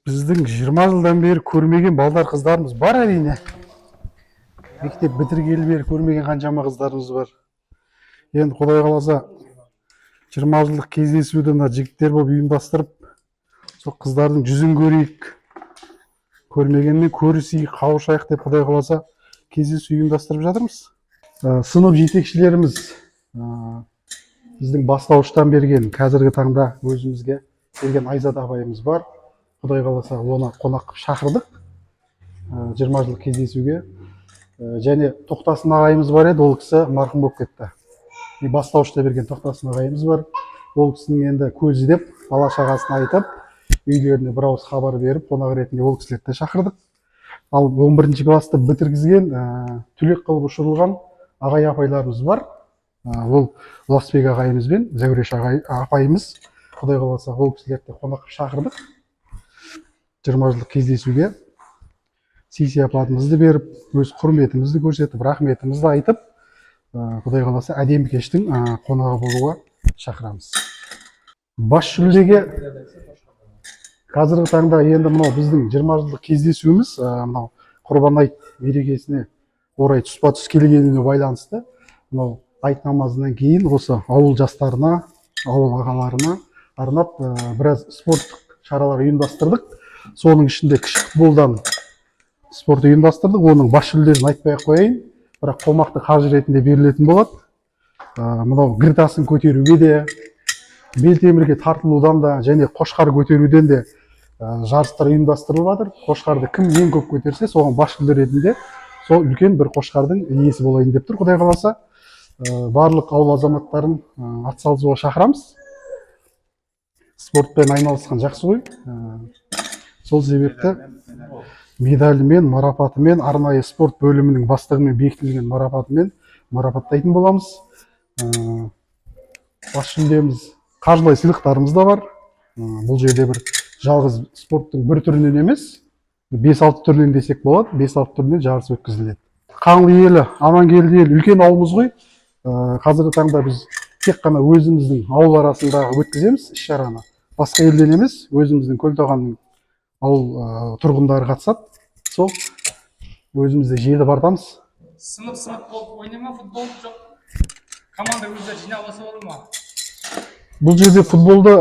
Біздің 20 жылдан бері көрмеген балдар, қыздарымыз бар, әрине. Мектеп бітіргелі бері көрмеген қаншама қыздарымыз бар. Енді, құдай қаласа, 20 жылдық кездесуді мына жігіттер болып ұйымдастырып, сол қыздардың жүзін көрейік, көрмегенмен көрісейік, қауышайық деп, құдай қаласа, кездесу ұйымдастырып жатырмыз. Сынып жетекшілеріміз, біздің бастауыштан берген, қазіргі таңда өзімізге берген Айзат апайымыз бар. Құдай қаласа, оны қонақ қылып шақырдық 20 жыл кездесуге. Және Тоқтасын ағайымыз бар еді, ол кісі марқұм болып кетті. И бастауышта берген Тоқтасын ағайымыз бар. Ол кісінің енді көзі деп бала шағасына айтып, үйлеріне бір ауыз хабар беріп, қонақ ретінде ол кісілерді де шақырдық. Ал 11 классты бітіргізген, түлек қылып ұшырылған ағай апайларымыз бар. Ол Ұласбек ағайымыз бен Зәуреш ағай апайымыз. Құдай қаласа, ол кісілерді де қонақ қылып шақырдық 20 жылдық кездесуге. Сый сияпатымызды беріп, өз құрметімізді көрсетіп, рахметімізді айтып, құдай қаласа, әдемі кештің қонағы болуға шақырамыз. Бас жүлдеге қазіргі таңда енді мынау біздің 20 жылдық кездесуіміз мынау Құрбан айт мерекесіне орай тұспа тұс келгеніне байланысты, мынау айт намазынан кейін осы ауыл жастарына, ауыл ағаларына арнап біраз спорттық шаралар ұйымдастырдық. Соның ішінде кіші футболдан спорт ұйымдастырдық. Оның бас жүлдесін айтпай ақ қояйын, бірақ қомақты қаржы ретінде берілетін болады. Мынау гір тасын көтеруге де, белтемірге тартылудан да және қошқар көтеруден де жарыстар ұйымдастырылып жатыр. Қошқарды кім ең көп көтерсе, соған бас жүлде ретінде сол үлкен бір қошқардың иесі болайын деп тұр, құдай қаласа. Барлық ауыл азаматтарын атсалысуға шақырамыз. Спортпен айналысқан жақсы ғой. Сол себепті медальмен, марапатымен, арнайы спорт бөлімінің бастығымен бекітілген марапатымен марапаттайтын боламыз. Бас жүлдеміз, қаржылай сыйлықтарымыз да бар. Бұл жерде бір жалғыз спорттың бір түрінен емес, бес алты түрінен десек болады, бес алты түрінен жарыс өткізіледі. Қаңлы елі, Амангелді елі үлкен ауылымыз ғой. Қазіргі таңда біз тек қана өзіміздің ауыл арасында өткіземіз іс шараны, басқа елден емес, өзіміздің Көлтоғанның ауыл тұрғындары қатысады. Сол өзіміз де желі тартамыз. Сынып сынып болып ойнай ма футбол, жоқ команда өздері жинап алса болады ма? Бұл жерде футболды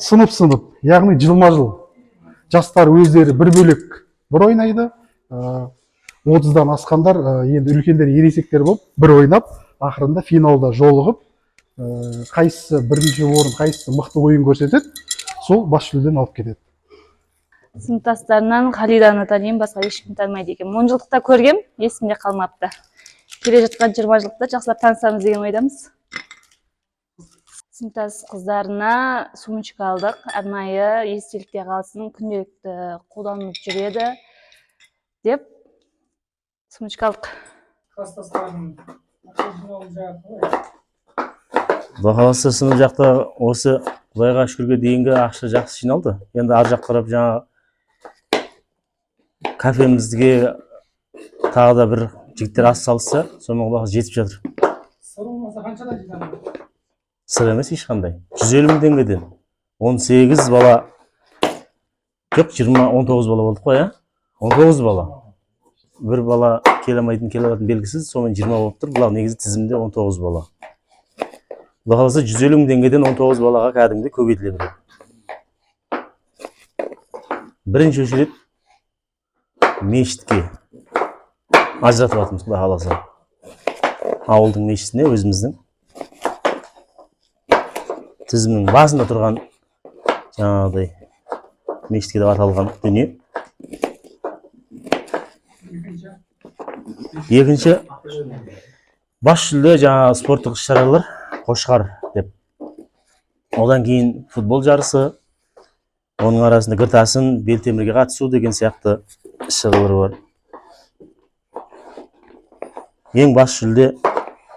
сынып сынып, яғни жылма жыл жастар өздері бір бөлек бір ойнайды. 30-дан асқандар, енді үлкендер, ересектер болып бір ойнап, ақырында финалда жолығып, қайсысы бірінші орын, қайсысы мықты ойын көрсетеді, сол бас жүлдені алып кетеді. Сыныптастарынан Халиданы танимын, басқа ешкім танымайды екенмін. 10 жылдықта көргем, есімде қалмапты. Келе жатқан 20 жылдықта жақсылап танысамыз деген ойдамыз. Сыныптас қыздарына сумочка алдық арнайы, естелікте қалсын, күнделікті қолданып жүреді деп сумочка алдық. Класстастарың ақша жинау жағы қалай? Құдай қаласа, сынып жақта осы, құдайға шүкірге дейінгі ақша жақсы жиналды. Енді ар жаққа қарап, жаңа кафемізге тағы да бір жігіттер ас салысса, сонымен, құдай қаласа, жетіп жатыр. Сыр болмаса, қаншадан жинадың? Сыр емес ешқандай. 150 мың теңгеден 18 бала, жоқ, 20, 19 бала болдық қой, иә, 19 бала. Бір бала келе алмайтын, келе алатын белгісіз, сонымен 20 болып тұр. Бұлар негізі тізімде 19 бала. Құдай қаласа, 150 мың теңгеден 19 балаға кәдімгідей көбейтіле береді. Бірінші очередь мешітке ажыратып жатырмыз, құдай қаласа, ауылдың мешітіне, өзіміздің тізімнің басында тұрған жаңағыдай мешітке деп аталған дүние. Екінші? Екінші бас жүлде жаңағы спорттық іс шаралар, қошқар деп, одан кейін футбол жарысы, оның арасында гіртасын, белтемірге қатысу деген сияқты іс шаралар бар. Ең бас жүлде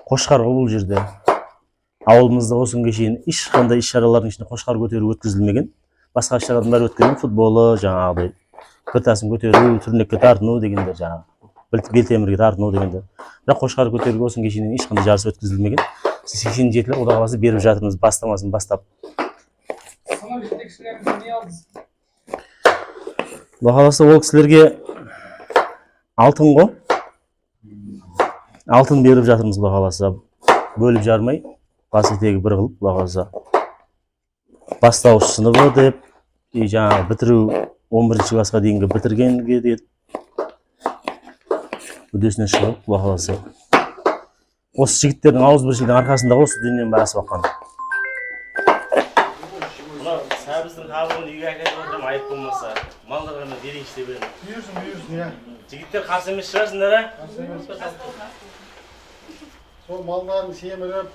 қошқар ғой. Бұл жерде ауылымызда осы күнге шейін ешқандай іс шаралардың ішінде қошқар көтеру өткізілмеген. Басқа іс шаралардың бәрі өткізілген: футболы, жаңағыдай гіртасын көтеру, турникке тартыну дегендер, жаңағы белтемірге тартыну дегендер. Бірақ қошқар көтеруге осы күнге шейін ешқандай жарыс өткізілмеген. 87-лер, құдай қаласа, беріп жатырмыз бастамасын бастап. Сынып жетекшілеріңіз не алдыңыз? Құдай қаласа, ол кісілерге алтын ғой, алтын беріп жатырмыз. Құдай қаласа, бөліп жармай, бас етегі бір қылып. Құдай қаласа, бастауыш сыныбы деп и жаңағы бітіру 11 классқа дейінгі бітіргенге деп үдесіне шығып. Құдай қаласа, осы жігіттердің ауызбіршілігінің арқасында ғой осы дүниенің бәрі асып жатқан. Мынау сәбіздің қабығын үйге әкеліп отырмын, айып болмаса, малдарға мен берейінші деп едім. Бұйырсын, бұйырсын, иә. Жігіттер, қарсы емес шығарсыңдар, ә? Сол малдарын семіріп,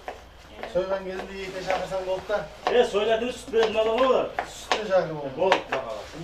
сойған кезінде ете шақырсаң болды да. Е, сойылатын сүт беретін мал ғой олар. Сүтіне шақырып. Болды, құдай қаласа.